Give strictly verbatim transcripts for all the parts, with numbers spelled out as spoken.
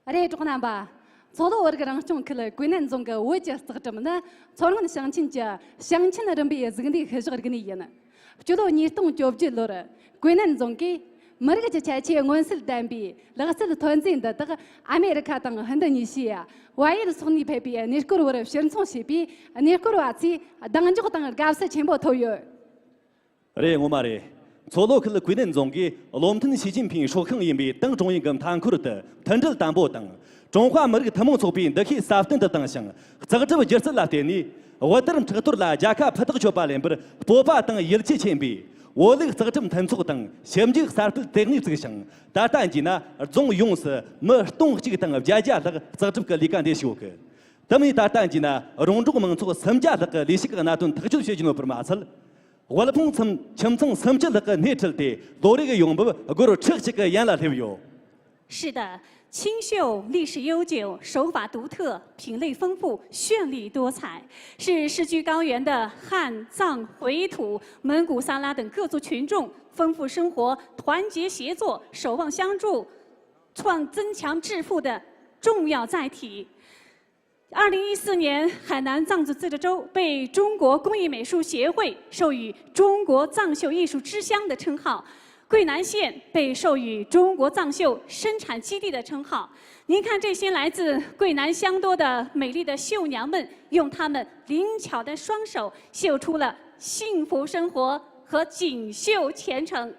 རེད། གྲོགས་རྣམ་པ། མཚོ་ལྷོ་བོད་རིགས་རང་སྐྱོང་ཁུལ་ཀུའེ་ནན་རྫོང་གི་བོད་ཀྱི་རྩིས་ཁྲིམས་ནི་མཚོ་སྔོན་ཞིང་ཆེན་གྱི་ཞིང་ཆེན་རིམ་པའི་གཟུགས་འདས་ཤུལ་བཞག་རིག་གནས་ཡིན། སྤྱི་ལོ་ཉིས་སྟོང་བཅོ་བརྒྱད་ལོར་ཀུའེ་ནན་རྫོང་གིས་མི་རིགས་ཀྱི་ཁྱད་ཆོས་མངོན་གསལ་ལྡན་པའི་ལག་རྩལ་ཐོན་རྫས་འདི་དག་ཨ་མེ་རི་ཁ་དང་ཧིན་རྡུ་ཉི་ཞི་ཡ། བལ་ཡུལ་སོགས་ནས་ཕེབས་པའི་གནས་སྐོར་བར་ཕྱིར་འཚོང་བྱས་པས། གནས་སྐོར་བ་ཚོས་གདེང་འཇོག་དང་དགའ་བསུ་ཆེན་པོ་ཐོབ་ཡོད། རེད། ངོ་མ་རེད། མཚོ་ལྷོ་ཁུལ་ཀུའེ་ནན་རྫོང་གིས་བློ་མཐུན་ཞི་ཅིན་ཕིང་སྲོག་ཤིང་ཡིན་པའི་ཏང་ཀྲུང་དབྱང་གི་མཐའ་འཁོར་དུ་མཐུན་སྒྲིལ་དམ་པོ་དང་། ཀྲུང་ཧྭ་མི་རིགས་ཐུན་མོང་ཚོགས་པའི་འདུ་ཤེས་སྲ་བརྟན་དུ་བཏང་ཞིང་། གཙགས་སྒྲུབ་སྒྱུ་རྩལ་ལ་བརྟེན་ནས་བོད་དར་འཕྲག་གཏོར་ལ་རྒྱལ་ཁ་ཕུ་ཐག་ཆོད་པ་ལེན་པར་སྤོབས་པ་དང་ཡིད་ཆེས་ཆེན་པོས། བོད་ལུགས་གཙགས་སྒྲུབ་མཐུན་ཚོགས་དང་ཞིབ་འཇུག་གསར་སྤེལ་ལྟེ་གནས་བཙུགས་ཤིང་། ད་ལྟ་གྱི་ན་རྫོང་ཡོངས་སུ་མི་སྟོང་གཅིག་དང་བརྒྱད་བརྒྱ་ལྷག་གཙགས་སྒྲུབ་ཀྱི་ལས་ཀ་འདེད་བཞིན་ཡོད་གི། དེ་མིན་ད་ལྟ་གྱི་ན་རོང་འབྲོག་མང་ཚོགས་སུམ་བརྒྱ་ལྷག་གི་ལས་ཞུགས་ཀྱི་གནད་དོན་ཐག་གཅོད་བྱེད་ཀྱི་ཡོད་པར་མ་ཚད། དབུལ་ཕོངས་ཁྱིམ་ཁྱིམ་ཚང་སུམ་ཅུ་ལྷག་གི་སྣེ་ཁྲིད་དེ་ལོ་རེ་གི་ཡོང་འབབ་སྒོར་ཁྲི་གཅིག་གི་ཡན་ལ་སླེབས་ཡོད། 是的，清秀历史悠久，手法独特，品类丰富，绚丽多彩，是世居高原的汉、藏、回土、蒙古、撒拉等各族群众丰富生活、团结协作、守望相助、创增强致富的重要载体。二零一四年，海南藏族自治州被中国工艺美术协会授予中国藏绣艺术之乡的称号，桂南县被授予中国藏绣生产基地的称号。您看，这些来自桂南乡多的美丽的绣娘们，用她们灵巧的双手绣出了幸福生活和锦绣前程。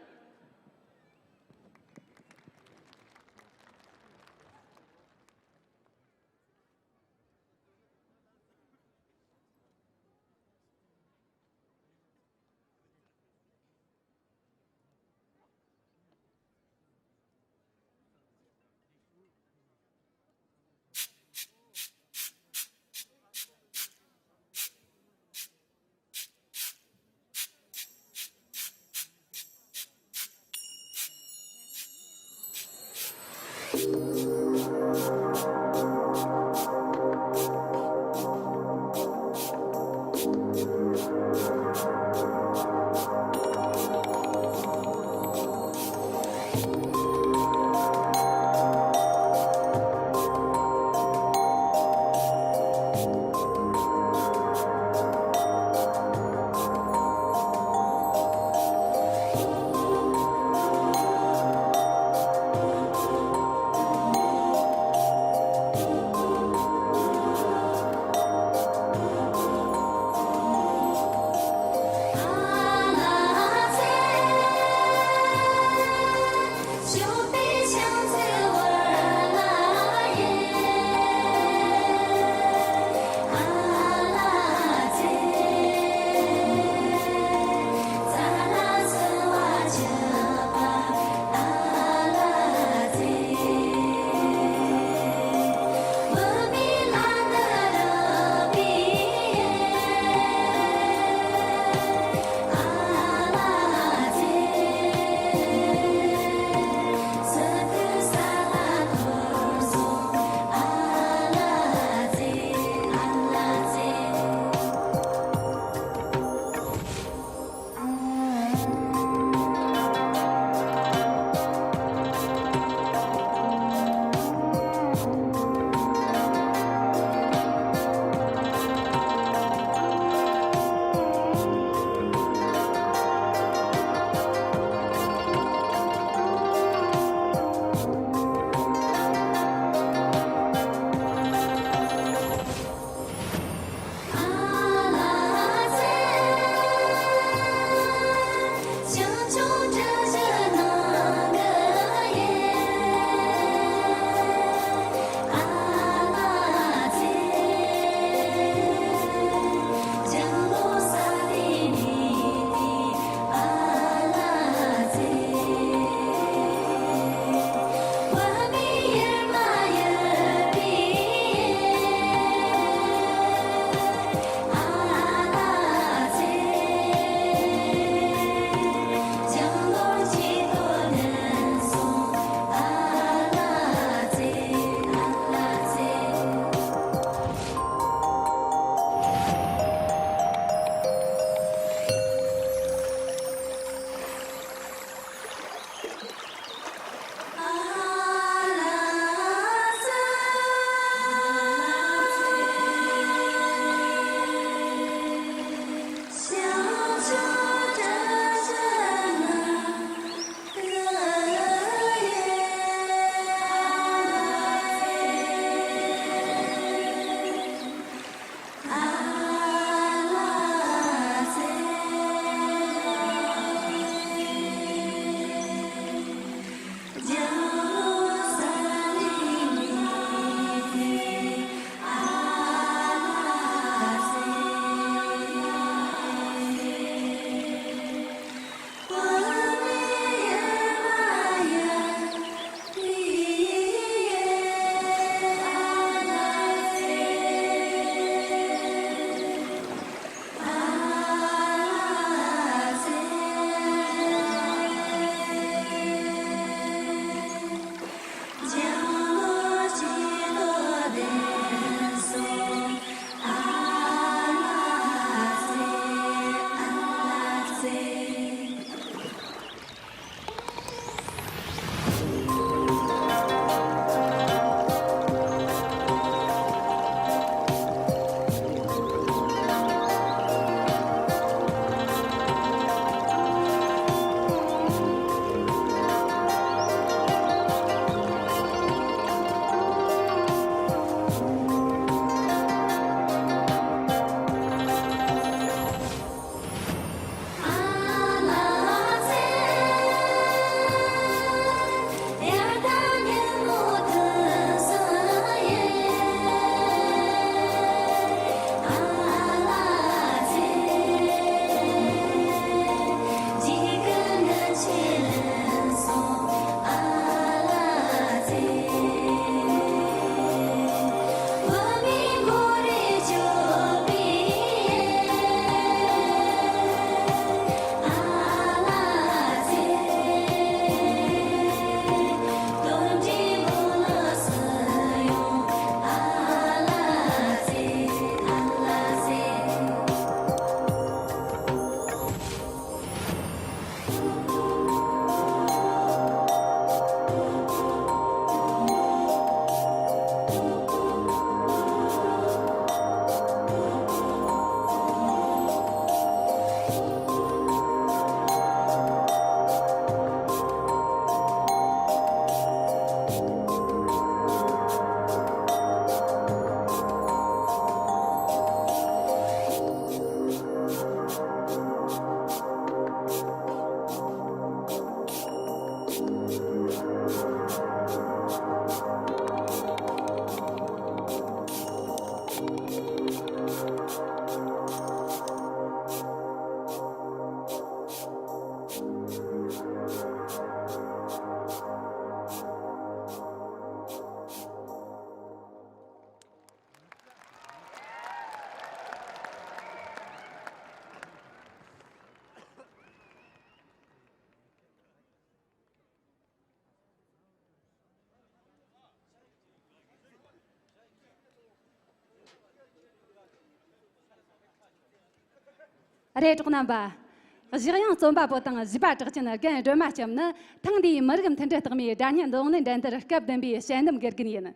རེད། གྲོགས་རྣམ་པ། གཞི་གཡང་རྩོམ་པ་པོ་དང་གཞས་པ་གྲགས་ཅན་རྒན་སྒྲོལ་མ་ལྕམ་ནི་ཐེངས་འདིའི་མི་རིགས་མཐུན་སྒྲིལ་རྟགས་མའི་སྒྲ་སྙན་རྡུང་ལེན་འགྲན་བསྡུར་སྐབས་བདུན་པའི་དཔྱད་འདེམས་དགེ་རྒན་ཡིན།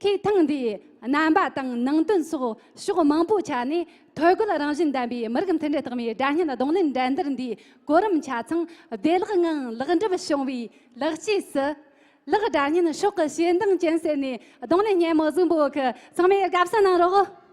ཁོས་ཐེངས་འདིའི་རྣམ་པ་དང་ནང་དོན་སོགས་ཕྱོགས་མང་པོའི་ཆ་ནས་ཐོས་རྒོལ་རང་བཞིན་ལྡན་པའི་མི་རིགས་མཐུན་སྒྲིལ་རྟགས་མའི་སྒྲ་སྙན་རྡུང་ལེན་འགྲན་བསྡུར་འདིའི་གོ་རིམ་ཆ་ཚང་བདེ་བླག་ངང་ལེགས་འགྲུབ་བྱུང་བའི་ལེགས་སྐྱེས་སུ། ལེགས་སྒྲ་སྙན་ཤོག་གི་ཞེ་འདང་ཅན་ཟེར་ནས་རྡུང་ལེན་སྙན་མོ་གཟིགས་འབུལ་གི། ཚང་མས་དགའ་བསུ་གནང་རོགས།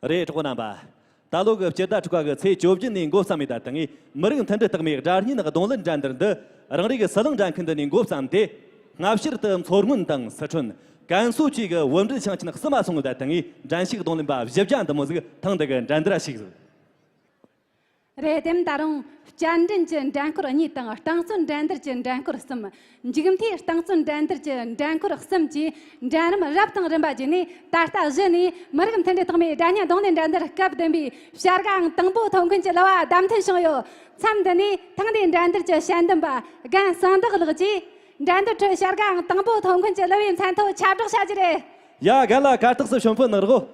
རེད། གྲོགས་པོ་རྣམ་པ། ད་ལོ་གི་སྤྱི་ཟླ་དྲུག་པ་གི་ཚེས་བཅོ་བརྒྱད་ནས་འགོ་བརྩམས་ནས་ད་ལྟ་ངས་མི་རིགས་མཐུན་སྒྲིལ་རྟགས་མའི་སྒྲ་སྙན་རྡུང་ལེན་འགྲན་བསྡུར་འདི་རང་རེ་གི་ཟི་ལིང་འགྲན་ཁུལ་འདི་ནས་འགོ་བརྩམས་ཏེ། སྔ་ཕྱིར་དུ་མཚོ་སྔོན་དང་སི་ཁྲོན། ཀན་སུའུ་བཅས་ཀྱི་བུ་འབྲེལ་ཞིང་ཆེན་གསུམ་མ་སོང་གི་ད་ལྟ་ངས་འགྲན་ཞུགས་རྡུང་ལེན་པ་བཞི་བརྒྱ་འདི་མོ་ཟིག་ཐེངས་འདི་གི་འགྲན་བསྡུར་ཞུགས་ཟིག་རེད། དེ་ད་རུང་བསྐྱར་འགྲན་གྱི་འགྲན་ཁུལ་གཉིས་དང་རྟིང་རྩོད་འགྲན་བསྡུར་གྱི་འགྲན་ཁུལ་གསུམ། མཇུག་མཐའི་རྟིང་རྩོད་འགྲན་བསྡུར་གྱི་འགྲན་ཁུལ་གསུམ་བཅས་འགྲན་རིམ་རབ་དང་རིམ་པ་བརྒྱུད་ནས། ད་ལྟ་གཞི་ནས་མི་རིགས་མཐུན་སྒྲིལ་རྟགས་མའི་སྒྲ་སྙན་རྡུང་ལེན་འགྲན་བསྡུར་སྐབས་བདུན་པའི་བྱ་དགའ་ཨང་དང་པོ་ཐོབ་མཁན་གྱི་གླུ་བ་བདམས་ཐོན་བྱུང་ཡོད། མཚམས་འདི་ནས་ཐེངས་འདིའི་འགྲན་བསྡུར་གྱི་དཔྱད་འདེམས་པ་རྒན་གསང་བདག་ལགས་ཀྱིས་འགྲན་བསྡུར་ཁྲོད་བྱ་དགའ་ཨང་དང་པོ་ཐོབ་མཁན་གྱི་གླུ་བའི་མཚན་ཐོ་ཁྱབ་བསྒྲགས་བྱ་རྒྱུ་རེད། ཡ། རྒན་ལགས་གར་སྟེགས་སུ་ཞོན་ཕུལ་གནང་རོགས།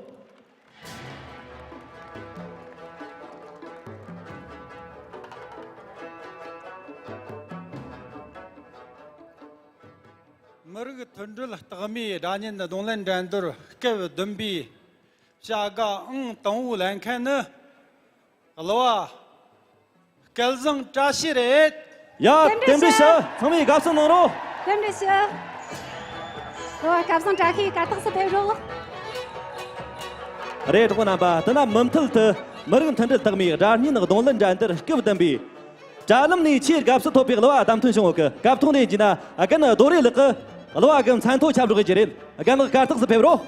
མི་རིགས་མཐུན་སྒྲིལ་རྟགས་མའི་སྒྲ་སྙན་རྡུང་ལེན་འགྲན་བསྡུར་སྐབས་བདུན་པའི་བྱ་དགའ་ཨང་དང་པོ་ལེན་མཁན་ནི་གླུ་བ་སྐལ་བཟང་བཀྲ་ཤིས་རེད། ཡ། རྟེན་འབྲེལ་ཞུ། ཚང་མས་དགའ་བསུ་གནང་རོགས། རྟེན་འབྲེལ་ཞུ། གླུ་བ་སྐལ་བཟང་བཀྲ་ཤིས་གར་སྟེགས་སུ་ཕེབས་རོགས། རེད། གྲོགས་རྣམ་པ། དེ་ན་མུ་མཐུད་དུ་མི་རིགས་མཐུན་སྒྲིལ་རྟགས་མའི་སྒྲ་སྙན་རྡུང་ལེན་འགྲན་བསྡུར་སྐབས་བདུན་པའི་དྲ་ལམ་ནས་ཆེས་དགའ་བསུ་ཐོབ་པའི་གླུ་བ་བདམས་ཐོན་བྱུང་ཡོད་གི། སྐབས་ཐོག་འདི་ཡིན་ན་རྒན་རྡོ་རེ་ལགས་ཀྱིས་གླུ་བ་གི་མཚན་ཐོ་ཁྱབ་བསྒྲགས་བྱེད་རྒྱུ་རེད། རྒན་ལགས་གར་སྟེགས་སུ་ཕེབས་རོགས།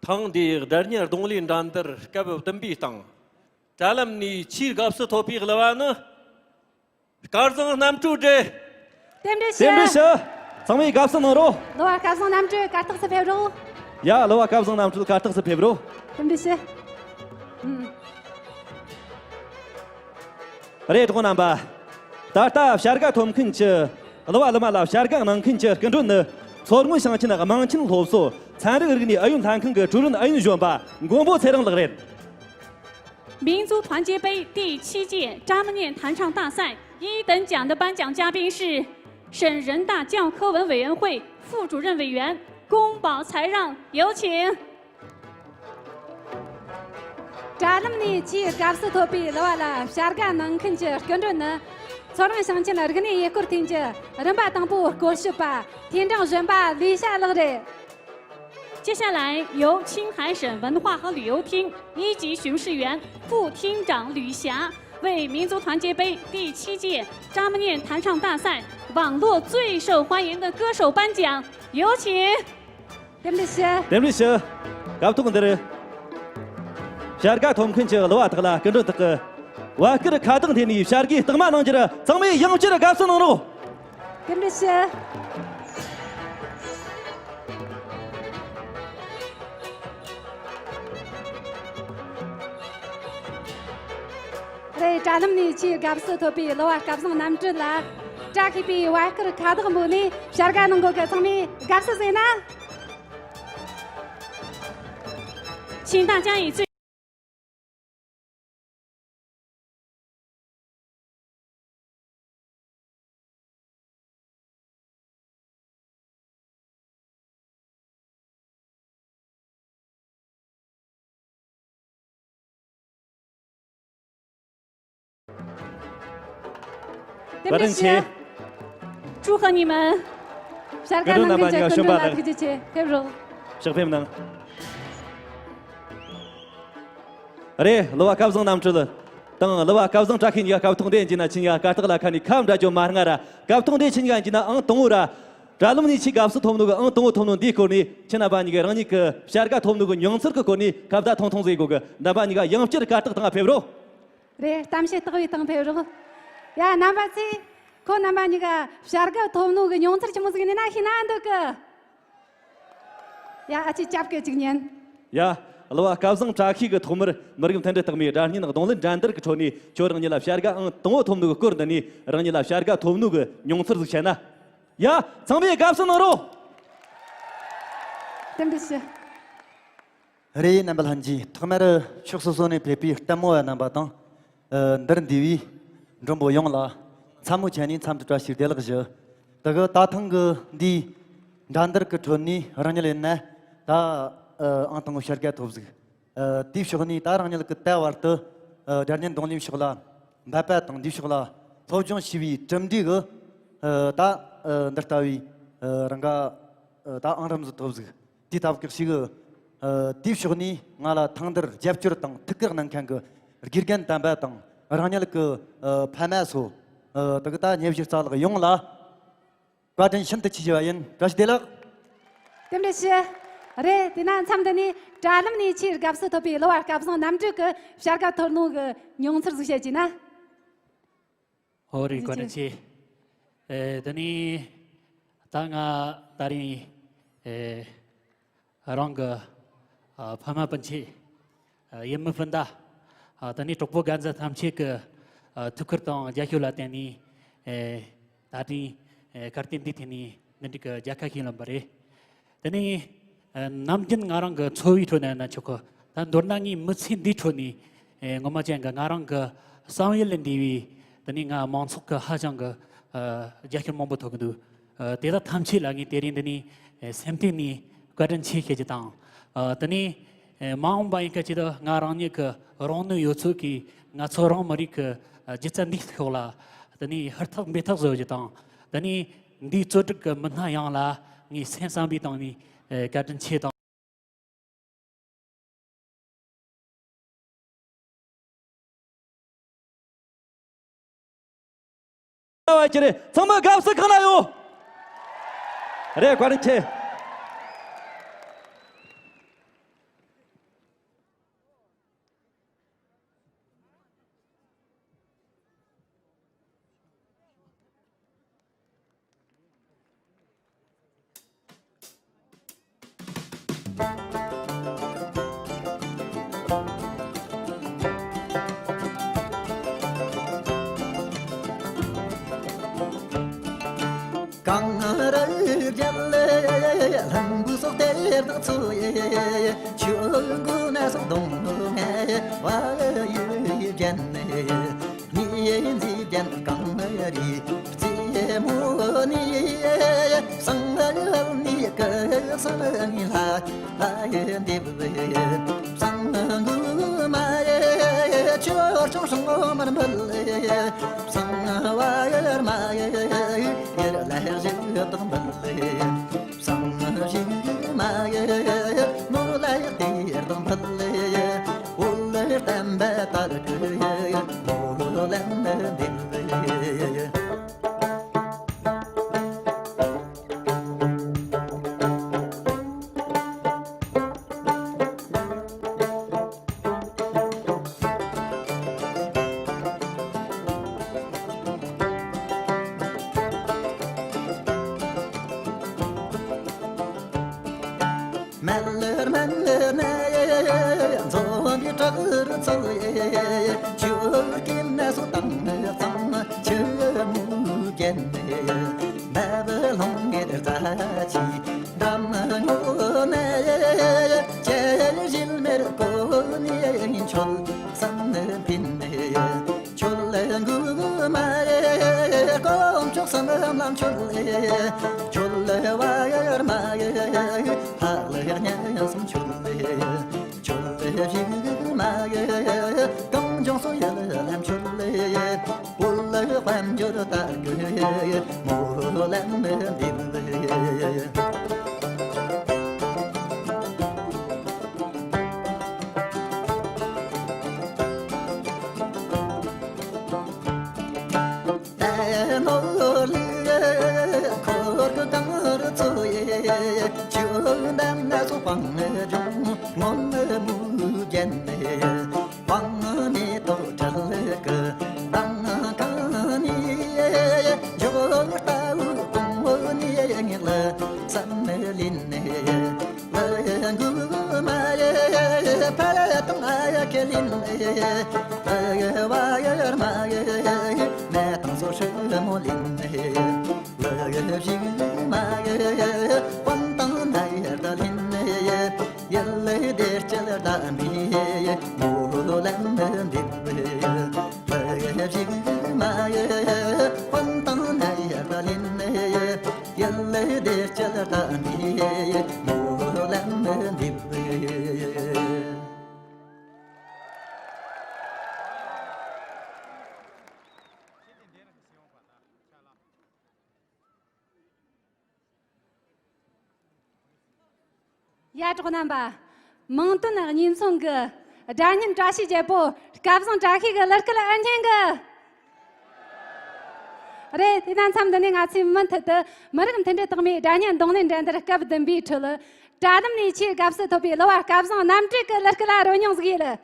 ཐེངས་འདིའི་སྒྲ་སྙན་རྡུང་ལེན་འགྲན་བསྡུར་སྐབས་བདུན་པའི་སྟེང་། དྲ་ལམ་ནས་ཆེས་དགའ་བསུ་ཐོབ་པའི་གླུ་བ་ནི། སྐལ་བཟང་རྣམ་གྲོལ་རེད། རྟེན་འབྲེལ་ཞུ། རྟེན་འབྲེལ་ཞུ། ཚང་མས་དགའ་བསུ་གནང་རོགས། གླུ་བ་སྐལ་བཟང་རྣམ་གྲོལ་གར་སྟེགས་སུ་ཕེབས་རོགས། ཡ། གླུ་བ་སྐལ་བཟང་རྣམ་གྲོལ་གར་སྟེགས་སུ་ཕེབས་རོགས། རྟེན་འབྲེལ་ཞུ། ཨུམ། རེད། གྲོགས་རྣམ་པ། ད་ལྟ་བྱ་དགའ་ཐོབ་མཁན་གྱི་གླུ་བ་གླུ་མ་ལ་བྱ་དགའ་གནང་མཁན་གྱི་སྐུ་མགྲོན་ནི་མཚོ་སྔོན་ཞིང་ཆེན་དམངས་ཆེན་སློབ་གསོ་ཚན་རིག་རིག་གནས་ཨུ་ཡོན་ལྷན་ཁང་གི་ཀྲུའུ་རིན་ཨུ་ཡོན་གཞོན་པ་མགོན་པོ་ཚེ་རིང་ལགས་རེད། 民族团结杯第七届张木念弹唱大赛一等奖的颁奖嘉宾是省人大教科文委员会副主任委员宫保才让，有请。 དྲ་ལམ་ནས་ཆེས་དགའ་བསུ་ཐོབ་པའི་གླུ་བ་ལ་བྱ་དགའ་གནང་མཁན་གྱི་སྐུ་མགྲོན་ནི། མཚོ་སྔོན་ཞིང་ཆེན་རིག་གནས་ཡུལ་སྐོར་ཐིན་གྱི་རིམ་པ་དང་པོའི་སྐོར་ཞིབ་པ་ཐིན་ཀྲང་གཞོན་པ་ལི་ཞ་ལགས་རེད། 接下来由青海省文化和旅游厅一级巡视员副厅长吕霞为民族团结杯第七届张木念弹唱大赛网络最受欢迎的歌手颁奖，有请。 རྟེན་འབྲེལ་ཞུ། རྟེན་འབྲེལ་ཞུ། སྐབས་ཐོག་འདིར་བྱ་དགའ་ཐོབ་མཁན་གྱི་གླུ་བ་དག་ལ་སྐུ་མགྲོན་དག་གིས་བར་སྐོར་ཁ་བཏགས་འཐེན་ནས་བྱ་དགའི་རྟགས་མ་གནང་རྒྱུར་ཚང་མས་ཡང་བསྐྱར་དགའ་བསུ་གནང་རོགས། རྟེན་འབྲེལ་ཞུ། རེད། དྲ་ལམ་ནས་ཆེས་དགའ་བསུ་ཐོབ་པའི་གླུ་བ་སྐལ་བཟང་རྣམ་གྲོལ་ལ་བཀྲ་ཤིས་པའི་བར་སྐོར་ཁ་བཏགས་འབོད་ནས་བྱ་དགའ་གནང་གོ་གི། ཚང་མས་དགའ་བསུ་ཟེར་ན། རྟེན་འབྲེལ་ཞུ། བཀའ་དྲིན་ཆེ། 祝贺你们。བྱ་དགའ་གནང་མཁན་གྱི་སྐུ་མགྲོན་ལ་ཐུགས་རྗེ་ཆེ། ཕེབས་རོགས། ཕྱག་ཕེབས་གནང་། རེད། གླུ་བ་སྐལ་བཟང་རྣམ་གྲོལ་དང་གླུ་བ་སྐལ་བཟང་བཀྲ་ཤིས་གཉིས་ཀ་སྐབས་ཐོག་འདིར་ཡིན་ན་ཁྱེད་གཉིས་ཀ་གར་སྟེགས་ལ་ཁ་ནས་ཁ་འབྲལ་རྒྱུ་མ་སྔ་ར། སྐབས་ཐོག་འདིར་ཁྱེད་གཉིས་ཀ་ཡིན་ན་ཨང་དང་པོ་ར། དྲ་ལམ་ནས་ཆེས་དགའ་བསུ་ཐོབ་ནོ་གི་ཨང་དང་པོ་ཐོབ་ནོ་འདིའི་སྐོར་ནས་ཁྱེད་རྣམ་པ་གཉིས་ཀས་རང་ཉིད་ཀྱི་བྱ་དགའ་ཐོབ་ནོ་གི་མྱོང་ཚོར་གྱི་སྐོར་ནས་ཁ་བརྡ་ཐུང་ཐུང་ཟིག་དགོས་གི། རྣམ་པ་གཉིས་ཀ་ཡང་བསྐྱར་གར་སྟེགས་སྟེང་ཕེབས་རོགས། རེད། གཏམ་བཤད་ལྟེ་བའི་སྟེང་ཕེབས་རོགས། ཡ། རྣམ་པ་ཚོས་ཁོ་རྣམ་པ་གཉིས་ཀ་བྱ་དགའ་ཐོབ་ནོ་གི་མྱོང་ཚོར་ཆི་མོ་ཟིག་ཡིན་ན་ཤེས་ན་འདོད་གི། ཡ། ཨ་ཅེ་ཅབ་ཀེ་ཅིག་ཉན། ཡ། གླུ་བ་སྐལ་བཟང་བཀྲ་ཤིས་ཀྱིས་ཐོག་མར་མི་རིགས་མཐུན་སྒྲིལ་རྟགས་མའི་སྒྲ་སྙན་རྡུང་ལེན་འགྲན་བསྡུར་གྱི་ཁྲོད་ནས་ཁྱོད་རང་ཉིད་ལ་བྱ་དགའ་ཨང་དང་པོ་ཐོབ་ནོ་གི་སྐོར་འདི་ནས་རང་ཉིད་ལ་བྱ་དགའ་ཐོབ་ནོ་གི་མྱོང་ཚོར་ཟིག་བཤད་ན། ཡ། ཚང་མས་དགའ་བསུ་གནང་རོགས། རྟེན་འབྲེལ་ཞུ། རེད། རྣམ་པ་ལྷན་རྒྱས། ཐོག་མར་ཕྱོགས་སོ་སོ་ནས་ཕེབས་པའི་ལྟད་མོ་བ་རྣམ་པ་དང་། ཨ། འདིར་འདུས་པའི་མགྲོན་པོ་ཡོངས་ལ་འཚམས་མོ་ཆེ་ནས་འཚམས་འདྲི་བཀྲ་ཤིས་བདེ་ལེགས་ཞུ། དེ་གི་ད་ཐེངས་ཀྱི་འདིའི་འགྲན་བསྡུར་གྱི་ཁྲོད་ནས་རང་ཉིད་ཡིན་ན་ད་ཨ་ཨང་དང་པོ་བྱ་དགའ་ཐོབ་ཟིག། ཨ། དེའི་ཕྱོགས་ནས་ད་རང་ཉིད་ཀྱིས་ད་བར་དུ་ཨ་སྒྲ་སྙན་རྡུང་ལེན་ཕྱོགས་ལ་འབད་པ་དང་། འདིའི་ཕྱོགས་ལ་སློབ་སྦྱོང་བྱས་པའི་གྲུབ་འབྲས་ཀྱིས་ཨ་ད་ཨ་འདི་ལྟ་བུའི་ ཨ། རང་ག་ཨ། ད་ཨང་རིམ་ཟིག་ཐོབ་ཟིག་དེ་ལྟ་བུ་ཞིག་ཨ། དེའི་ཕྱོགས་ནས་ང་ལ་ཐང་དར་རྒྱབ་སྐྱོར་དང་ཐུགས་ཁུར་གནང་མཁན་གི་དགེ་རྒན་དམ་པ་དང་རང་ཉིད་ཀྱི་ཨ། ཕ་མ་སོ། ཨ། དེ་གི་ད་ཉེ་བཞི་རྩ་ལག་ཡོངས་ལ་བཀའ་དྲིན་ཤིན་ཏུ་ཆེ་ཞུ་བ་ཡིན། བཀྲ་ཤིས་བདེ་ལེགས། རྟེན་འབྲེལ་ཞུ། རེད། དེས་ན་མཚམས་འདི་ནས་དྲ་ལམ་ནས་ཆེས་དགའ་བསུ་ཐོབ་པའི་གླུ་བ་སྐལ་བཟང་རྣམ་གྲོལ་གྱི་བྱ་དགའ་ཐོབ་ནོ་གི་མྱོང་ཚོར་ཟིག་བཤད་རྒྱུ་ན། ཨོ་རེད། བཀའ་དྲིན་ཆེ། ཨེ། དེ་ནས་ད་ང་ད་རིང་ཨེ། རང་གི་ཨ། ཕ་མ་སྤུན་མཆེད། ཨ། ཡུལ་མི་སྤུན་ཟླ། ཨ། དེ་ནས་གྲོགས་པོ་རྒན་གཞོན་ཐམས་ཅད་ཀྱི་ཨ། ཐུགས་ཁུར་དང་རྒྱབ་སྐྱོར་ལ་བརྟེན་ནས་ཨེ། ད་ཐེངས་ཨེ། གར་སྟེགས་འདིའི་ཐད་ནས་འདི་འདྲའི་གི་མཇལ་ཁ་ཞིག་ལེན་པ་རེད། དེ་ནས་ཨེ། ནམ་རྒྱུན་ང་རང་གི་འཚོ་བའི་ཁྲོད་ནས་ན་ཆོག་གི། ད་མདོར་ན་ངའི་མི་ཚེ་འདིའི་ཁྲོད་ནས་ཨེ། ངོ་མ་ཅན་གི་ང་རང་གི་བསམ་ཡུལ་ལས་འདས་པའི་དེ་ནས་ང་མང་ཚོགས་ཀྱི་ཧ་ཅང་གི་ཨ། རྒྱབ་སྐྱོར་མང་པོ་ཐོབ་གི་འདུག་ཨ། དེ་དག་ཐམས་ཅད་ལ་ངས་དེ་རིང་འདི་ནས་ཨེ། སེམས་གཏིང་ནས་བཀའ་དྲིན་ཆེ་ཞུ་རྒྱུ་དང་། ཨ། དེ་ནས་ཨེ། མ་འོངས་པ་ཡིན་སྐད་ཆ་དེ་ང་རང་ཉིད་ཀྱི་རང་ནུས་ཡོད་ཚད་ཀྱིས་ང་ཚོ་རང་མི་རིགས་ཀྱི་ཨ། སྒྱུ་རྩལ་འདིའི་ཕྱོགས་ལ་དེ་ནས་ཧུར་ཐག་འབད་ཐག་བཟོ་རྒྱུ་དང་། དེ་ནས་འདིའི་གཙོ་སྒྲུབ་ཀྱི་མི་སྣ་ཡོངས་ལ་ངས་སེམས་བསམ་པའི་སྟེང་ནས་ཨེ། བཀའ་དྲིན་ཆེ་དང་། བ་ཀྱི་རེད། ཚང་མ་དགའ་བསུ་གང་ན་ཡོད། རེད། བཀའ་དྲིན་ཆེ། གངས་རི་རྒྱལ་ལ་ལྷུན་པོའི་སོགས་དེར་དག་ཚོ་ཡི། ཆུ་འགོ་ན་སོགས་གདོང་ནུབ་ངེ་བ་ཡི་རྒྱན་ནི། ཉི་འཛིན་ལྡན་གངས་རི་རྩེ་མོ་ནས། བསང་ལ་ནི་སྐུ་གསུམ་ལྷ་ལྷ་ཡི་འདེབས། བསང་དགུ་མ་ཡི་ཆོས་སྐྱོང་སྲུང་མར་འབུལ། བསང་བར་མ་ཡི་ཡར་ལ་བཞི་དག་འབུལ། བསང་ཞིག་མ་ཡི་ནོར་ལ་ཡི་དེར་དང་འཕུལ། འོད་བརྟན་པའི་དར་གྱི་མོ་ལམ་འདེབས། མལ་མལ་ནས་འཛོམས་པའི་བྲག་རི་ཚོ་ཡི། ཆུ་རྐྱེན་ནས་སོ་དང་གཙང་ཆུ་མོ་བརྒྱན་ནས། མེ་བུ་ལྷུང་ངེར་རྩྭ་ཆུའི་འགྲམ་ངོ་ནས། ཅེ་ཞིལ་མེར་གོ་ནས་ཆོལ་གསུམ་ཕིན་ནས། ཆོལ་དགུ་མ་ཡི་དཀོན་མཆོག་གསུམ་ལ་འཆོལ་ལེ། ཆོལ་ལེ་བ་ཡར་མ་ཡི་ལྷག་ལེ་གཉའ་གསུམ་འཆོལ་ལེ། ཆོལ་ལེ་བཞི་མ་ཡི་གངས་ལྗོངས་སུ་ཡར་ལམ་འཆོལ་ལེ། བོད་ལ་དཔལ་འབྱོར་དར་གྱི་མོ་ལམ་འདེབས་ལེ། ད་ནོར་ལུག་འཁོར་གི་གངས་རི་ཚོ་ཡི། ཆུ་འདམ་ན་སོ་སྤང་ལྗོངས་སྔོན་མོ་བརྒྱན་ནས། སྤང་མེ་ཏོག་དྲིལ་གི་མདངས་ཁང་ནས། འཇོག་ལྟ་བུ་གོང་འོག་ནས་ངེད་ལ་བསམ་ལེན་ནས། ལ་འགུ་མ་ཡེ་ཕ་དང་ཨ་ཡ་ཁེ་ལིན་ཨེ། ལ་བ་ཡར་མ་ཡེ་མེ་དང་སོ་ཧྲི་མོ་ལིན་ཨེ། ལ་བཞི་མ་ཡེ་དཔོན་དང་ནའི་ཡར་ད་ལིན་ཨེ། ཡ་ལེ་དེར་ཅལ་ད་མི་མོ་ལམ་འདི་ལ་བཞི་མ་ཡེ་དཔོན་དང་ནའི་ཡར་ད་ལིན་ཨེ། ཡ་ལེ་དེ་ཅལ་ད་འདི་མོ་ལམ་འདི། ཡ། གྲོགས་རྣམ་པ། མིང་དོན་གཉིས་མཚུངས་ཀྱི་སྒྲ་སྙན་བཀྲ་ཤིས་རྒྱལ་པོ། སྐལ་བཟང་བཀྲ་ཤིས་ཀྱི་གླུ་སྐད་ཨེ་སྙན་གི། རེད། དེ་ན་མཚམས་འདི་ནས་ང་ཚོས་མུ་མཐུད་དུ་མི་རིགས་མཐུན་སྒྲིལ་རྟགས་མའི་སྒྲ་སྙན་རྡུང་ལེན་འགྲན་བསྡུར་སྐབས་བདུན་པའི་ཁྲོད། གྲྭ་བསྡོམས་ནས་ཆེས་དགའ་བསུ་ཐོབ་པའི་གླུ་བ་སྐལ་བཟང་རྣམ་གྲོལ་གྱི་གླུ་སྐད་ལ་རོལ་མྱོང་ཟིག་ཡིན།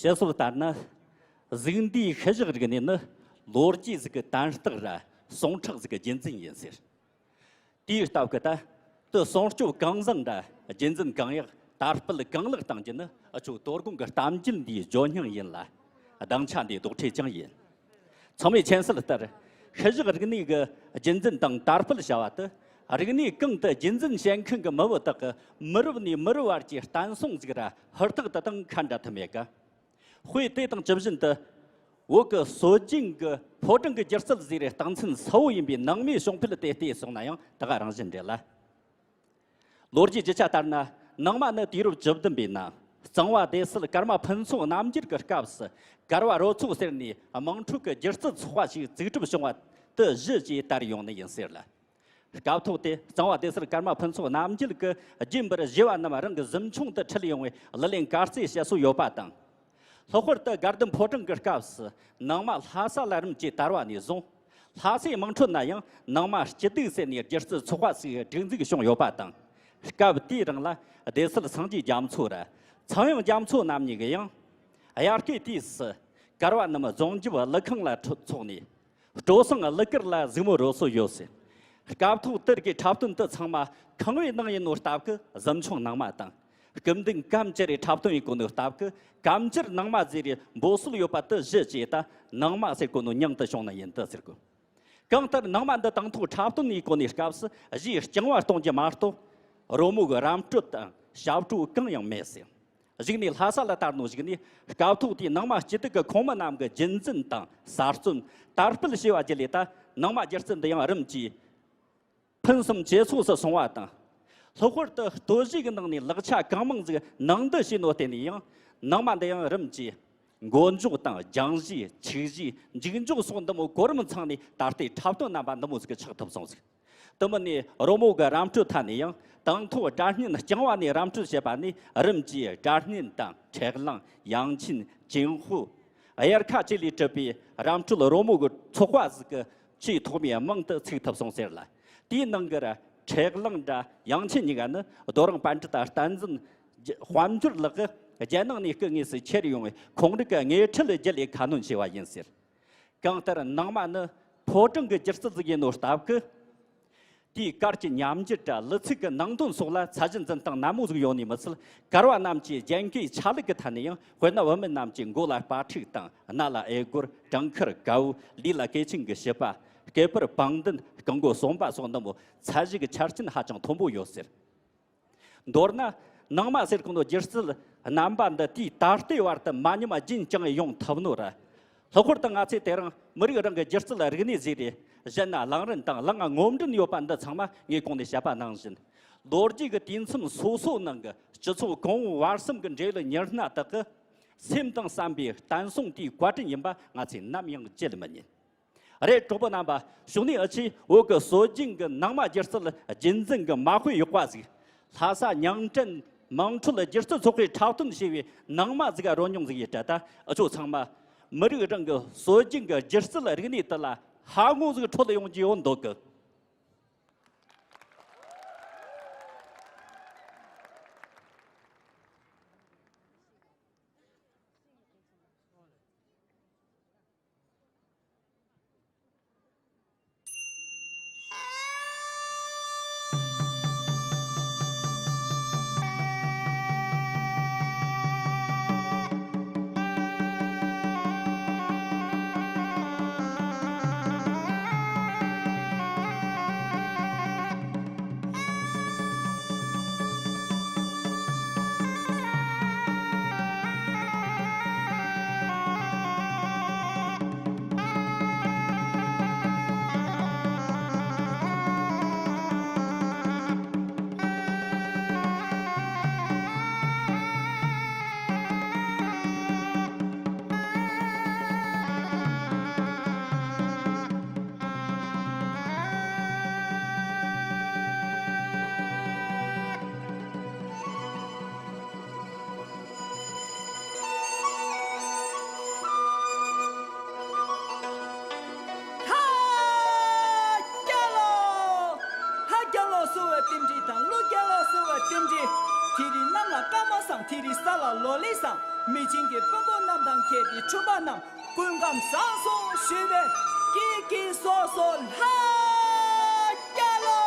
སྤྱི་སྲོལ་ལྟར་ན། གཟུགས་འདས་ཤུལ་བཞག་རིག་གནས་ནི་ལོ་རྒྱུས་ཟིག་གི་དན་རྟགས་ར་ཟུངས་ཁྲག་ཟིག་གི་རྒྱུན་འཛིན་ཡིན་ཟེར། དེའི་སྟབས་ཀྱིས་ད་དུ་སྲུང་སྐྱོབ་གང་བཟང་ར་རྒྱུན་འཛིན་གང་ཡག་དར་སྤེལ་གང་ལེགས་གཏང་རྒྱུ་ནི་འུ་ཆོ་དོ་དགོང་གི་གཏམ་རྒྱུད་འདིའི་བརྗོད་སྙིང་ཡིན་ལ། སྡིངས་ཆ་འདིའི་རྡོག་ཁྲེས་ཀྱང་ཡིན། ཚང་མས་མཁྱེན་གསལ་ལྟར། ཤུལ་བཞག་རིག་གནས་ཀྱི་རྒྱུན་འཛིན་དང་དར་སྤེལ་བྱ་བ་དེ། རིག་གནས་གང་དུ་རྒྱུན་འཛིན་བྱེད་མཁན་གྱི་མི་བུ་དག་གི་མི་རབས་ནས་མི་རབས་བར་གྱི་བསྟན་སྲུང་ཟིག་ར་ཧུར་ཐག་དེ་དང་ཁ་འདྲ་ཐུབ་མེད་ཀ། དཔེ་དེ་དང་ཇི་བཞིན་དུ། བོད་ཀྱི་སྲོལ་རྒྱུན་གྱི་ཕོ་བྲང་གི་སྒྱུ་རྩལ་ཟེར་རེ་རྟགས་མཚན་གསལ་བོ་ཡིན་པའི་ནང་མའི་བྱུང་འཕེལ་དེ་བལྟས་སོང་ན་ཡང་ད་ག་རང་བཞིན་རེད་ལ། ལོ་རྒྱུས་རྒྱུ་ཆ་ལྟར་ན། ནང་མ་ནི་དུས་རབས་བཅུ་བདུན་པའི་ནང་གཙང་བ་སྡེ་སྲིད་ཀརྨ་ཕུན་ཚོགས་རྣམ་རྒྱལ་གྱི་སྐབས་སུ་གར་བ་རོལ་ཚོགས་ཟེར་ནས་དམངས་ཁྲོད་ཀྱི་སྒྱུ་རྩལ་ཚོགས་པ་ཞིག་བཙུགས་གྲུབ་བྱུང་བ་དེ་གཞི་བཅས་དར་ཡོང་ནི་ཡིན་ཟེར་ལ། སྐབས་ཐོག་དེ་གཙང་བ་སྡེ་སྲིད་ཀརྨ་ཕུན་ཚོགས་རྣམ་རྒྱལ་གྱིས་རྒྱུན་པར་བཞེས་པ་རྣམས་རང་གི་གཟིམ་ཆུང་དུ་ཁྲིད་ཡོང་བའི་ལག་ལེན་གར་རྩེད་བྱེད་སྲོལ་ཡོད་པ་དང་། ལྷག་པར་དུ་དགའ་ལྡན་ཕོ་བྲང་གི་སྐབས་སུ་ནང་མ་ལྷ་ས་ལ་རིམ་གྱིས་དར་བ་ནས་བཟུང་། ལྷ་སའི་དམངས་ཁྲོད་ན་ཡང་ནང་མ་སྐྱིད་སྡུག་ཟེར་ནས་སྒྱུ་རྩལ་ཚོགས་པ་ཞིག་སྒྲིག་འཛུགས་བྱུང་ཡོད་པ་དང་། སྐབས་དེའི་རིང་ལ་སྡེ་སྲིད་སངས་རྒྱས་རྒྱ་མཚོ་ར་ཚངས་དབྱངས་རྒྱ་མཚོ་རྣམ་གཉིས་ཀྱིས་ཡང་། དབྱར་ཁའི་དུས་སུ་གར་བ་རྣམས་རྫོང་རྒྱབ་ཀླུ་ཁང་ལ་འཚོགས་ནས། སྤྲོ་གསེང་གླུ་གར་ལ་གཟིགས་མོ་རོལ་སྲོལ་ཡོད་ཟེར། སྐབས་ཐོག་དེར་གྱི་འཁྲབ་སྟོན་དུ་ཚང་མ་ཁང་བའི་ནང་ཡིན་ནོ་སྟབས་ཀྱིས་གཟིམ་ཆུང་ནང་མ་དང་། སྐུ་མདུན་སྐམ་ཅི་རེ་འཁྲབ་སྟོན་ཡིན་གོ་ནོ་སྟབས་ཀྱིས་སྐམ་ཅིར་ནང་མ་ཟེར་རེ་འབོད་སྲོལ་ཡོད་པ་དེ་གཞི་བྱས་ད་ནང་མ་ཟེར་གོ་ནོ་མྱིང་དུ་བྱུང་ནི་ཡིན་དུ་ཟེར་གོ། གང་ལྟར་ནང་མ་འདི་དང་ཐོག་འཁྲབ་སྟོན་ཡིན་གོ་ནོ་སྐབས་སུ་གཞིས་རྐྱང་བ་གཏོང་རྒྱུ་མ་གཏོགས་རོལ་མོ་གི་རམ་སྤྲོད་དང་ཞབས་བྲོ་གང་ཡང་མེད་ཟེར། གཞུག་ནས་ལྷ་ས་ལ་དར་ནོ་གཞུག་ནས་སྐབས་ཐོག་དེའི་ནང་མ་སྐྱིད་སྡུག་གི་ཁོངས་མི་རྣམས་ཀྱི་རྒྱུན་འཛིན་དང་གསར་རྩོམ་དར་སྤེལ་བྱས་པ་བརྒྱུད་ལས། ད་ནང་མ་སྒྱུ་རྩལ་འདི་ཡང་རིམ་གྱིས་ཕུན་སུམ་ཇེ་ཚོགས་སུ་སོང་བ་དང་། ལྷག་པར་དུ་སྟོད་གཞས་ཀྱི་ནང་ནས་ལེགས་ཆ་གང་མང་ཟིག་ནང་འདྲེན་བྱས་ནོ་བརྟེན་ནས་ཡང་ནང་མ་འདི་ཡང་རིམ་གྱིས་མགོ་འཇོག་དང་སྦྱང་གཞས། འཁྱུག་གཞས། མཇུག་འཇོག་སོགས་འདི་མོ་གོ་རིམ་ཚང་ནས་ད་ལྟའི་འཁྲབ་སྟོན་རྣམ་པ་འདི་མོ་ཟིག་ཆགས་ཐུབ་སོང་ཟིག། དེ་མིན་ནས་རོལ་མོ་གི་ར་འཕྲོད་ཐད་ནས་ཡང་དང་ཐོག་སྒྲ་སྙན་རྐྱང་བ་ནས་ར་འཕྲོད་བྱེད་པ་ནས་རིམ་གྱིས་སྒྲ་སྙན་དང་འཕྲེད་གླེང་། དབྱངས་ཅན། ཅིན་ཧུ། དབྱར་ཁ་བཅས་ལས་གྲུབ་པའི་ར་འཕྲོད་རོལ་མོ་གི་ཚོགས་པ་ཟིག་གི་ཆེས་ཐོག་མའི་མིང་དུ་ཚུགས་ཐུབ་སོང་ཟེར་ལ། དེའི་ནང་གི་ར་འཕྲེད་གླེང་ར་དབྱངས་ཅན་གཉིས་ཀ་ནི་རྡོ་རིང་པཎྜི་ཏ་བསྟན་འཛིན་དཔལ་འབྱོར་ལགས་ཀྱིས་རྒྱལ་ནང་ནས་སྐུ་དངོས་སུ་ཁྱེར་ཡོང་བའི་ཁོང་རང་གི་དངོས་འཕྲིན་བརྒྱུད་ལས་ཁ་སྣོན་བྱས་པ་ཡིན་ཟེར། གང་ལྟར་ནང་མ་ནི་ཕོ་བྲང་གི་སྒྱུ་རྩལ་ཟིག་ཡིན་ནོ་སྟབས་ཀྱིས། དེའི་གར་གྱི་ཉམས་འགྱུར་ར་གླུ་ཚིག་གི་ནང་དོན་སོགས་ལ་ཚད་གཞི་འཛིན་སྟངས་ནན་མོ་ཟིག་ཡོད་ནི་མི་ཚད། གར་བ་རྣམས་ཀྱི་རྒྱན་གོས་ཆ་ལུགས་ཀྱི་ཐད་ནས་ཡང་དཔེར་ན་བུད་མེད་རྣམས་ཀྱི་མགོ་ལ་སྤ་ཕྲུག་དང་སྣ་ལ་ཨེ་སྒོར། བྲང་ཁར་གའུ། ལུས་ལ་སྐེ་ཆེན་གྱི་བྱིས་པ། སྐེད་པར་བང་མདུན། རྐང་མགོ་ཟོམ་པ་སོགས་འདི་མོ་ཚད་གཞི་གི་ཆ་རྐྱེན་ཧ་ཅང་མཐོན་པོ་ཡོད་ཟེར། མདོར་ན། ནང་མ་ཟེར་གོ་ནོ་སྒྱུ་རྩལ་རྣམ་པ་འདི་དུས་ད་ལྟའི་བར་དུ་མ་ཉམས་རྒྱུན་བསྐྱངས་ཡོང་ཐུབ་ནོ་ར། ལྷག་པར་དུ་ང་ཚོས་དེ་རིང་མི་རིགས་རང་གི་སྒྱུ་རྩལ་རིག་གནས་ཟིག་རེད། གཞན་ན་ལང་རིན་དང་ལང་ང་ངོམ་རིན་ཡོད་པ་འདི་ཚང་མ་ངས་གོང་ནས་བཤད་པ་ནང་བཞིན། ལོ་རྒྱུས་ཀྱི་དུས་མཚམས་སོ་སོའི་ནང་གི་སྤྱི་ཚོགས་གོང་འོག་བར་གསུམ་གྱི་འབྲེལ་ཡོད་ཉི་སྣ་དག་གི་སེམས་དང་བསམ་པའི་བརྟན་སྲུང་དེའི་བཀའ་དྲིན་ཡིན་པ་ང་ཚོས་ནམ་ཡང་བརྗེད་མི་ཉན། རེད། གྲོགས་པོ་རྣམ་པ། ཕྱོགས་ནས་ཨ་ཆེ་བོད་ཀྱི་སྲོལ་རྒྱུན་གྱི་ནང་མ་སྒྱུ་རྩལ་རྒྱུན་འཛིན་གྱི་མ་དཔེ་ཡག་པ་ཟིག། ལྷ་ས་ཉང་བྲན་དམངས་ཁྲོད་སྒྱུ་རྩལ་ཚོགས་པས་འཁྲབ་སྟོན་བྱས་པའི་ནང་མ་ཟིག་ག་རོལ་མྱོང་ཟིག་ཡིན་དྲ། ད་ཨ་ཆོ་ཚང་མ་མི་རིགས་རང་གི་སྲོལ་རྒྱུན་གྱི་སྒྱུ་རྩལ་རིག་གནས་དེ་ལ་ཧ་ངོ་ཟིག་འཕྲོད་ཡོང་རྒྱུ་ཡོད་འདོད་གི། ཧ་རྒྱལ་ལོ། ཧ་རྒྱལ་ལོ་ཟེར་བའི་རྟེན་འབྲེལ་དང་། ཀླུ་རྒྱལ་ལོ་ཟེར་བའི་རྟེན་འབྲེལ། དེ་རིང་གནམ་ལ་སྐར་མ་བཟང་། དེ་རིང་ས་ལ་ལོ་ལེགས་བཟང་། མི་ཆེན་གྱི་དཔོན་པོ་རྣམས་དང་ཁྱེད་ཀྱི་ཁྱིམ་པ་རྣམས་སྐུ་ཁམས་བཟང་སོང་ཞུ་བའི་སྐྱིད་སྐྱིད་སོ་སོ་ཧ་རྒྱལ་ལོ།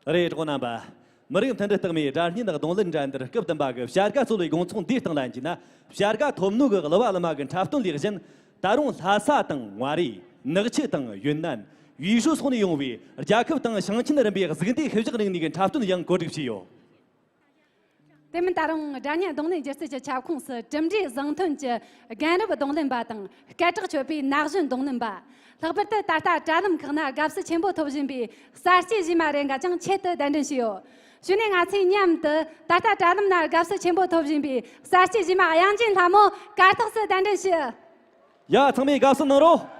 རེད། གྲོགས་རྣམ་པ། མི་རིགས་མཐུན་སྒྲིལ་རྟགས་མའི་སྒྲ་སྙན་གདོང་ལེན་འགྲན་བསྡུར་སྐབས་བདུན་པ་གི་བྱ་དགའ་ཚོ་ལའི་དགོང་ཚོགས་འདིའི་སྟེང་ལ་འཇུས་ན། བྱ་དགའ་ཐོབ་ནོ་གི་གླུ་བ་གླུ་མ་གི་འཁྲབ་སྟོན་ལས་གཞན། ད་རུང་ལྷ་ས་དང་མངའ་རིས། ནག་ཆུ་དང་ཡུན་ནན། ཝུའུ་ཧྲུའུ་སོགས་ནས་ཡོང་བའི་རྒྱལ་ཁབ་དང་ཞིང་ཆེན་རིམ་པའི་གཟུགས་འདས་ཤུལ་བཞག་རིག་གནས་ཀྱི་འཁྲབ་སྟོན་ཡང་གོ་སྒྲིག་བྱས་ཡོད། དེ་མིན་ད་རུང་སྒྲ་སྙན་གདོང་ལེན་སྒྱུ་རྩལ་གྱི་ཁྱབ་ཁོངས་སུ་གྲུབ་འབྲས་བཟང་ཐོན་གྱི་རྒན་རབས་གདོང་ལེན་པ་དང་སྐད་གྲགས་ཆོད་པའི་ན་གཞོན་གདོང་ལེན་པ། ལྷག་པར་དུ་ད་ལྟ་དྲ་ལམ་ཁག་ན་དགའ་བསུ་ཆེན་པོ་ཐོབ་བཞིན་པའི་གསར་སྐྱེས་གཞས་མ་རེ་འགའ་ཀྱང་ཆེད་དུ་གདན་འདྲེན་ཞུས་ཡོད། གཞུག་ནས་ང་ཚོས་མཉམ་དུ་ད་ལྟ་དྲ་ལམ་ན་དགའ་བསུ་ཆེན་པོ་ཐོབ་བཞིན་པའི་གསར་སྐྱེས་གཞས་མ་དབྱངས་ཅན་ལྷ་མོ་གར་སྟེགས་སུ་གདན་འདྲེན་ཞུ། ཡ། ཚང་མས་དགའ་བསུ་གནང་རོགས།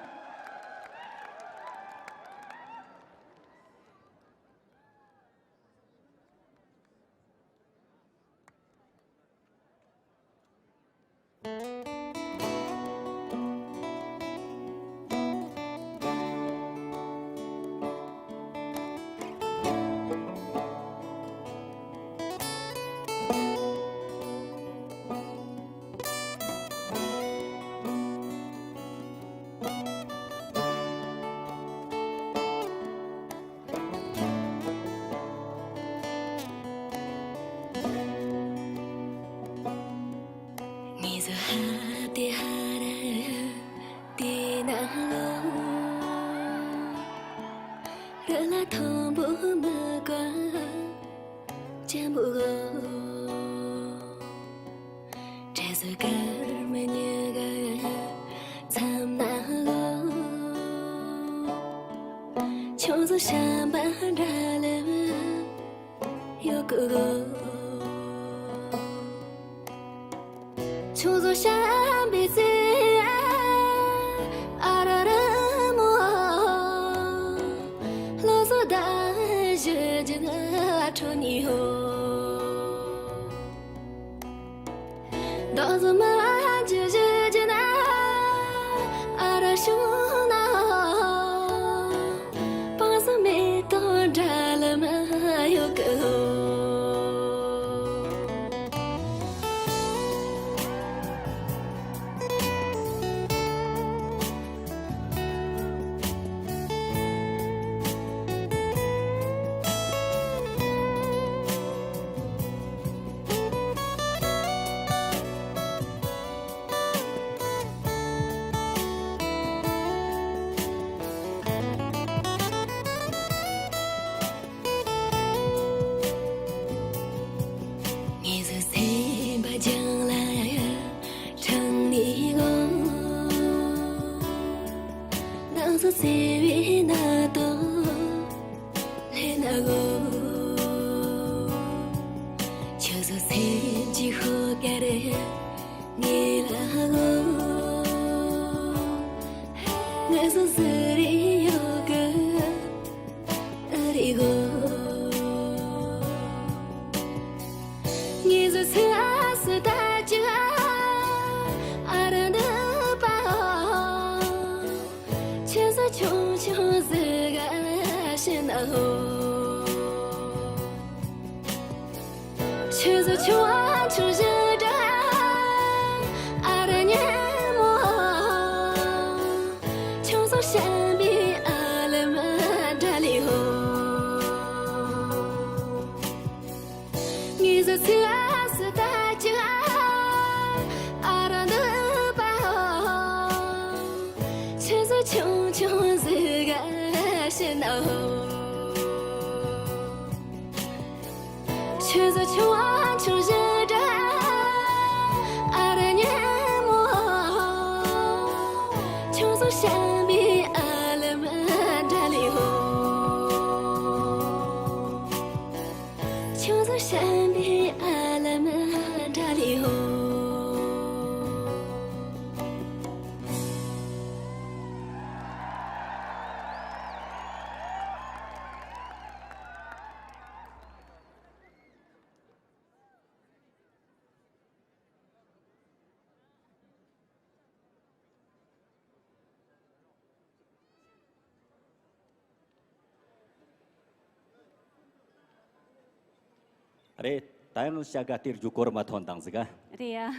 རེད། ད་ཡང་བྱ་དགའ་སྟེར་རྒྱུ་གོ་རིམ་མ་ཐོན་དང་ཟིག་ག་རེད་ཡ།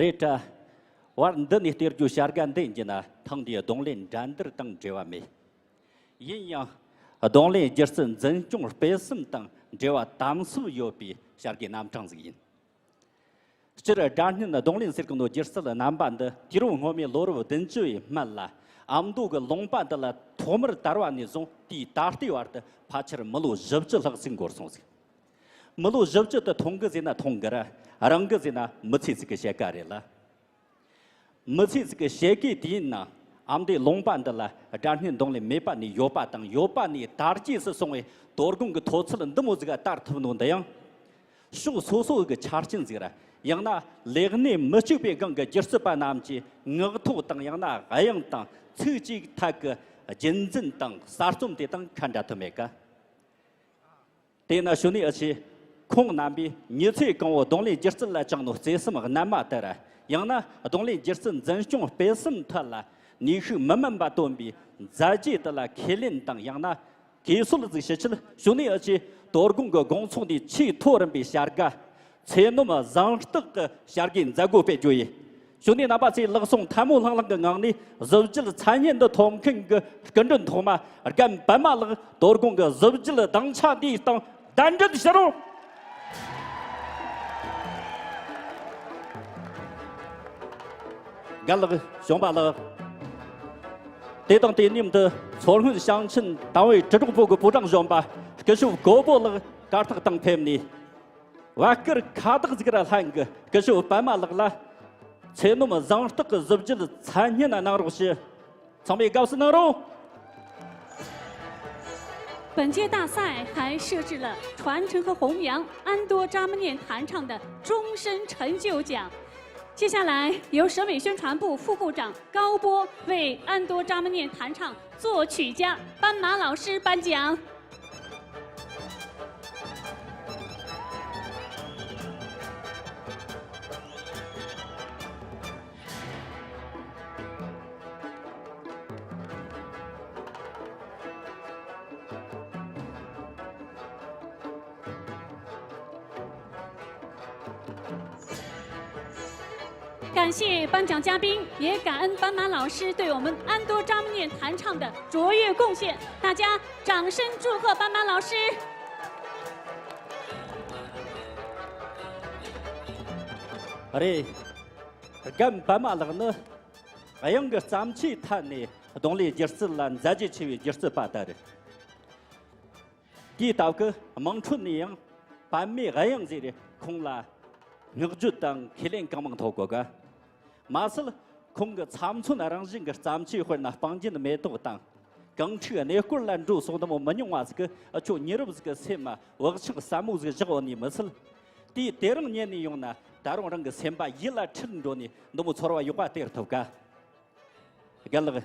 རེད་དྲ། བར་འདི་ནས་སྟེར་རྒྱུ་བྱ་དགའ་འདི་ཡིན་གྱི་ན་ཐེངས་འདིའི་རྡུང་ལེན་འགྲན་བསྡུར་དང་འབྲེལ་བ་མེད། ཡིན་ཡང་ རྡུང་ལེན་སྒྱུ་རྩལ་འཛིན་སྐྱོང་སྤེལ་གསུམ་དང་འབྲེལ་བ་དམ་ཟབ་ཡོད་པའི་བྱ་དགའི་རྣམ་གྲངས་ཟིག་ཡིན། སྤྱིར་སྒྲ་སྙན་རྡུང་ལེན་ཟེར་གི་ནོ་སྒྱུ་རྩལ་རྣམ་པ་འདི་དུས་རབས་སྔོན་མའི་ལོ་རབས་བདུན་ཅུ་བའི་སྨད་ལ་ཨ་མདོ་གི་ལུང་པ་འདི་ལ་ཐོག་མར་དར་བ་ནས་བཟུང་དེའི་ད་ལྟའི་བར་དུ་ཕལ་ཆེར་མི་ལོ་བཞི་བཅུ་ལྷག་ཟིག་འགོར་སོང་ཟིག། མི་ལོ་བཞི་བཅུ་དེ་ཐུང་གི་ཟེར་ན་ཐུང་གི་ར། རིང་གི་ཟེར་ན་མི་ཚེ་ཟིག་གི་ཕྱེད་ཀ་རེད་ལ། མི་ཚེ་ཟིག་གི་ཕྱེད་ཀའི་དུས་ཡུན་ནང་ཨ་མདོའི་ལུང་པ་འདི་ལ་སྒྲ་སྙན་རྡུང་ལེན་མེད་པ་ནས་ཡོད་པ་དང་ཡོད་པ་ནས་དར་རྒྱས་སུ་སོང་བའི་དོ་དགོང་གི་མཐོ་ཚད་འདི་མོ་ཟིག་ག་དར་ཐུབ་ནོ་འདི་ཡང་། ཕྱོགས་སོ་སོ་གི་ཆ་རྐྱེན་ཟིག་ར། ཡང་ན་ལས་གནས་མི་གཅིག་པའི་སྒང་གི་སྒྱུ་རྩལ་པ་རྣམས་ཀྱི་ངག་ཐོག་དང་ཡང་ན་དབྱངས་དང་ཚིག་གཅིག་ཐད་ཀྱི་རྒྱུན་འཛིན་དང་གསར་རྩོམ་དེ་དང་ཁ་འདྲ་ཐུབ་མེད་ཀ། དེས་ན་ཞུ་ནི་ཨ་ཆེ། ཁོང་རྣམ་པས་མྱི་ཚེ་གང་བོ་རྡུང་ལེན་སྒྱུ་རྩལ་ལ་བཅངས་ནོ་བརྩེ་སེམས་རྣལ་མ་ལྟར། ཡང་ན་རྡུང་ལེན་སྒྱུ་རྩལ་འཛིན་སྐྱོང་སྤེལ་གསུམ་ཐད་ལ་ནུས་ཤུགས་མི་དམན་པ་བཏོན་པའི་མཛད་རྗེས་དེ་ལ་ཁས་ལེན་དང་ཡང་ན་གུས་གསོལ་ཟིག་ཞུ་ཆེད་ཞུ་ནི་ཨ་ཆེ། དོ་དགོང་གི་དགོང་ཚོགས་འདིའི་ཆེས་མཐོ་རིམ་པའི་བྱ་དགའ། ཚེ་ནོམ་གཟེངས་རྟགས་ཀྱི་བྱ་དགའི་མཛད་སྒོ་སྤེལ་རྒྱུ་ཡིན། ཞུ་ནི་རྣམ་པ་ཚོས་ལག་ཟུང་ཐལ་མོ་ལྷང་ལྷང་གི་ངང་ནས་གཟི་བརྗིད་མཚན་སྙན་འདི་ཐོབ་མཁན་གྱི་སྐུ་མགྲོན་ཐོག་མ་རྒན་པད་མ་ལགས་དོ་དགོང་གི་གཟི་བརྗིད་གདིང་ཆ་འདིའི་སྟེང་གདན་འདྲེན་ཞུ་རོགས། རྒན་ལགས། གཞོན་པ་ལགས། དེ་དང་དེ་མཉམ་དུ་མཚོ་སྔོན་ཞིང་ཆེན་ཏང་ཨུའི་དྲིལ་སྒྲོག་པུའུ་གི་པུའུ་ཀྲང་གཞོན་པ་སྐུ་ཞབས་གོ་པོ་ལགས་གར་སྟེགས་སྟེང་ཕེབས་ནས། བར་སྐོར་ཁ་བཏགས་ཟིག་ར་ལྷན་གྱི་སྐུ་ཞབས་པད་མ་ལགས་ལ་ཚེ་ནོམ་གཟེངས་རྟགས་ཀྱི་གཟི་བརྗིད་མཚན་སྙན་གནང་རོགས་ཞུ། ཚང་མས་དགའ་བསུ་གནང་རོགས། 本届大赛还设置了传承和弘扬安多扎木念弹唱的终身成就奖。接下来由省委宣传部副部长高波为安多扎木念弹唱作曲家斑马老师颁奖。 感谢颁奖嘉宾，也感恩斑马老师对我们安多扎木念弹唱的卓越贡献。大家掌声祝贺斑马老师。 རེད། རྒན་པད་མ་ལགས་ནི་དབྱངས་ཀྱི་བརྩམས་ཆོས་ཐད་ནས་རྡུང་ལེན་སྒྱུ་རྩལ་ལ་མཛད་རྗེས་ཆེ་བའི་སྒྱུ་རྩལ་པ་དེ་རེད། དེའི་སྟབས་ཀྱིས་དམངས་ཁྲོད་ནས་ཡང་པད་མའི་དབྱངས་ཟེར་ཁོང་ལ་བསྔགས་བརྗོད་དང་ཁས་ལེན་གང་མང་ཐོབ་གོ་ག། མ་ཟད་ཁོང་གི་ཚབ་མཚོན་རང་བཞིན་གྱི་བརྩམས་ཆོས་དཔེར་ན་སྤང་རྒྱན་མེ་ཏོག་དང་། གངས་ཁྲོད་གནས་སྐོར་ལ་འགྲོ་སོགས་འདི་མོ་མི་ཉུང་བ་ཟིག་གིས་ཁྱོད་མྱི་རབས་ཟིག་གི་སེམས་མ་བག་ཆགས་ཟབ་མོ་ཟིག་བཞག་ཡོད་ནི་མི་ཚད། དེའི་དེ་རིང་ཉན་ནས་ཡོང་ན་ད་རུང་རང་གི་སེམས་པ་ཡིད་ལ་འཁྲིལ་འགྲོ་ནས་འདི་མོ་ཚོར་བ་ཡོད་པ་སྟེར་ཐུབ་ག། རྒན་ལགས།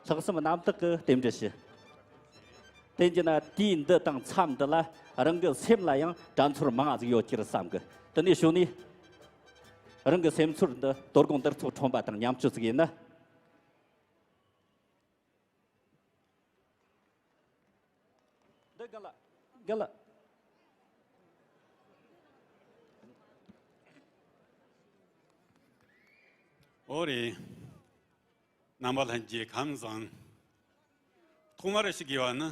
ལྷག་བསམ་རྣམ་དག་གིས་རྟེན་འབྲེལ་ཞུ། དེ་བྱས་ན་དུས་འདི་དང་མཚམས་འདི་ལ་རང་གི་སེམས་ལ་ཡང་དྲན་ཚོར་མང་ང་ཟིག་ཡོད་ཀྱི་རེད་བསམ་གི། དེ་ནས་ཞུ་ནས། རང་གི་སེམས་ཚོར་འདི་དོ་དགོང་འདིར་ཚོགས་ཁྲོམ་པ་དང་མཉམ་སྤྱོད་ཟིག་ཡིན་ན། འདི་ག་ལ། ག་ལ། ཨོ་རེད། རྣམ་པ་ལྷན་རྒྱས་ཁམས་བཟང་། ཐོག་མར་ཞུ་དགོས་པ་ནི།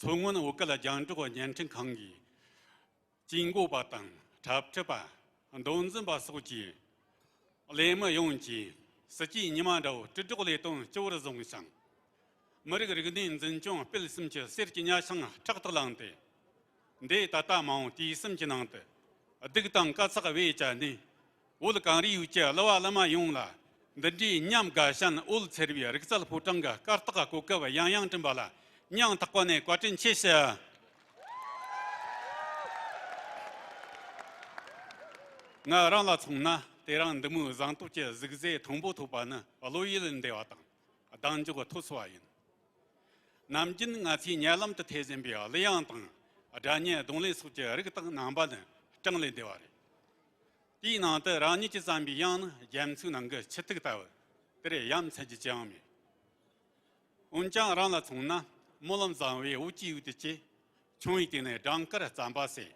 མཚོ་སྔོན་བོད་སྐད་རྒྱང་སྒྲོག་བརྙན་འཕྲིན་ཁང་གིས། ཇུས་འགོད་པ་དང་། འཁྲབ་ཁྲིད་པ། མདོ་འཛིན་པ་སོགས་ཀྱིས། ལས་མི་ཡོངས་ཀྱིས། སྲིད་ཇུས་ཉི་མ་འདྲ་བོ་དྲིལ་སྒྲོག་ལས་དོན་ལྕི་བོར་བཟུང་ཞིང་། མི་རིགས་རིག་གནས་འཛིན་སྐྱོང་སྤེལ་གསུམ་གྱི་གསེར་གྱི་ཉ་ཤིང་ཕྲག་ཏུ་བླངས་ཏེ། འདས་ད་ལྟ་མ་འོངས་དུས་གསུམ་གྱི་ནང་དུ། སྡུག་དང་དཀའ་ཚེགས་བེད་སྤྱད་ནས། བོད་གངས་རིའི་ཡུལ་གྱི་གླུ་བ་གླུ་མ་ཡོངས་ལ་འདི་འདྲའི་ཉམས་དགའ་ཞིང་འོད་འཚེར་བའི་རིག་རྩལ་ཕོ་བྲང་གི་སྐར་རྟགས་གོ་སྐབས་ཡང་ཡང་བསྐྲུན་པ་ལ་སྙིང་ཐག་པ་ནས་བཀའ་དྲིན་ཆེ་ཞུ། ང་རང་ལ་མཚོན་ན་དེ་རིང་འདི་མོའི་གཟེངས་རྟགས་ཀྱི་གཟིགས་ཟས་མཐོན་པོ་ཐོབ་པ་ནི་བློ་ཡུལ་འདས་པ་དང་གདེང་འཇོག་ཐོབ་སོང་བ་ཡིན། ནམ་རྒྱུན་ང་ཚོས་ཉེ་ལམ་དུ་ཐོས་ཟིན་པའི་གླུ་དབྱངས་དང་སྒྲ་སྙན་རྡུང་ལེན་སོགས་ཀྱི་རིགས་དག་རྣམ་པ་ནི་གྲངས་ལས་འདས་པ་རེད། དེའི་ནང་དུ་རང་ཉིད་ཀྱིས་བརྩམས་པའི་དབྱངས་ནི་རྒྱ་མཚོའི་ནང་གི་ཆུ་ཐིགས་ལྟ་བུ། དེར་ཡ་མཚན་རྒྱུ་ཅི་ཡང་མེད། འོན་ཀྱང་རང་ལ་མཚོན་ན་སྨོན་ལམ་བཟང་བའི་འོད་ཀྱི་འོད་དུ་བཅས། ཆུང་བའི་དུས་ནས་སྦྲང་དཀར་རྩམ་པ་ཟས།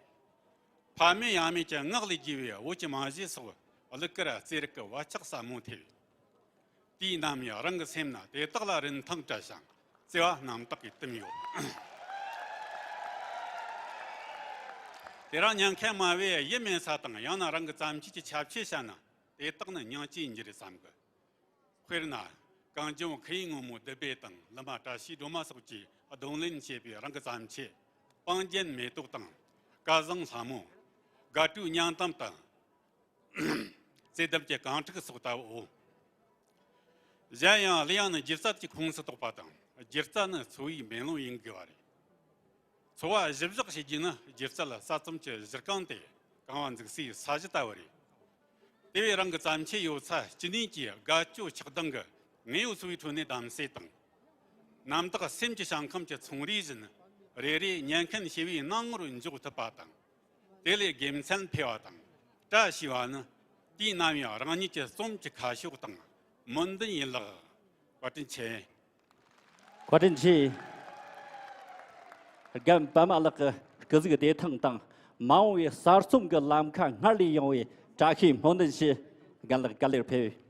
ཕ་མེས་ཡང་མེས་ཀྱི་ངག་ལས་རྒྱས་པའི་བོད་ཀྱི་མ་བཞི་སོགས་གླུ་གར་རྩེད་རིགས་ཀྱི་བག་ཆགས་ཟབ་མོ་ཐེབས། དུས་ནམ་ཡང་རང་གི་སེམས་ན་དེ་དག་ལ་རིན་ཐང་སྤྲད་ཞིང་བརྩེ་བ་རྣམ་དག་གིས་བསྟིམས་ཡོད། དེ་རིང་ཉན་མཁན་མང་བོས་ཡིད་སྨོན་ས་དང་། ཡང་ན་རང་གི་བརྩམས་ཆོས་ཀྱི་ཁྱབ་ཆེ་བྱས་ན་དེ་དག་ནི་སྙིང་རྗེ་ཡིན་རྒྱུ་རེད་བསམ་གི། དཔེར་ན། གངས་ལྗོངས་ཁུ་ཡུག་སྔོན་མོ་བདུད་བྷེ་དང་། ལི་མ་བཀྲ་ཤིས་སྒྲོལ་མ་སོགས་ཀྱིས་རྡུང་ལེན་བྱས་པའི་རང་གི་བརྩམས་ཆོས། སྤང་རྒྱན་མེ་ཏོག་དང་། སྐལ་བཟང་ལྷ་མོ། དགའ་སྤྲོའི་སྙིང་གཏམ་དང་། བརྩེ་དམ་གྱི་གངས་ཁྲོད་སོགས་ལྟ་བུའོ། གཞན་ཡང་གླུ་དབྱངས་ནི་སྒྱུ་རྩལ་གྱི་ཁོངས་སུ་གཏོགས་པ་དང་། སྒྱུ་རྩལ་ནི་འཚོ་བའི་མེ་ལོང་ཡིན་དགོས་པ་རེད། འཚོ་བ་གཞི་བཞག་བྱེད་རྒྱུ་ནི་སྒྱུ་རྩལ་གསར་རྩོམ་གྱི་གཞི་རྐང་སྟེ། གང་བ་འཛུགས་སའི་ས་གཞི་ལྟ་བུ་རེད། དེ་བས་རང་གི་བརྩམས་ཆོས་ཡོད་ཚད་ཅི་ནུས་ཀྱིས་དགའ་སྐྱོ་ཆགས་སྡང་གི་དངོས་ཡོད་འཚོ་བའི་ཁྲོད་ནས་བདམས་གསེས་དང་། རྣམ་དག་སེམས་ཀྱི་ཞིང་ཁམས་ཀྱི་ཚོང་རའི་བཞིན། རེ་རེ་ཉན་མཁན་ཞི་བའི་སྣང་ངོར་འཇོག་ཐུབ་པ་དང་། དེ་ལས་དགེ་མཚན་འཕེལ་བ་དང་། བཀྲ་ཤིས་པ་ནི་དུས་ནམ་ཡང་རང་ཉིད་ཀྱི་རྩོམ་གྱི་ཁ་ཕྱོགས་དང་སྨོན་འདུན་ཡིན་ལགས། བཀའ་དྲིན་ཆེ། བཀའ་དྲིན་ཆེ། རྒན་པད་མ་ལགས་ཀྱི་སྐུ་གཟུགས་བདེ་ཐང་དང་། མ་འོངས་པའི་གསར་རྩོམ་གྱི་ལམ་ཁ་སྔར་ལས་ཡངས་པའི་བཀྲ་ཤིས་སྨོན་འདུན་ཞུ། རྒན་ལགས་ག་ལེར་ཕེབས།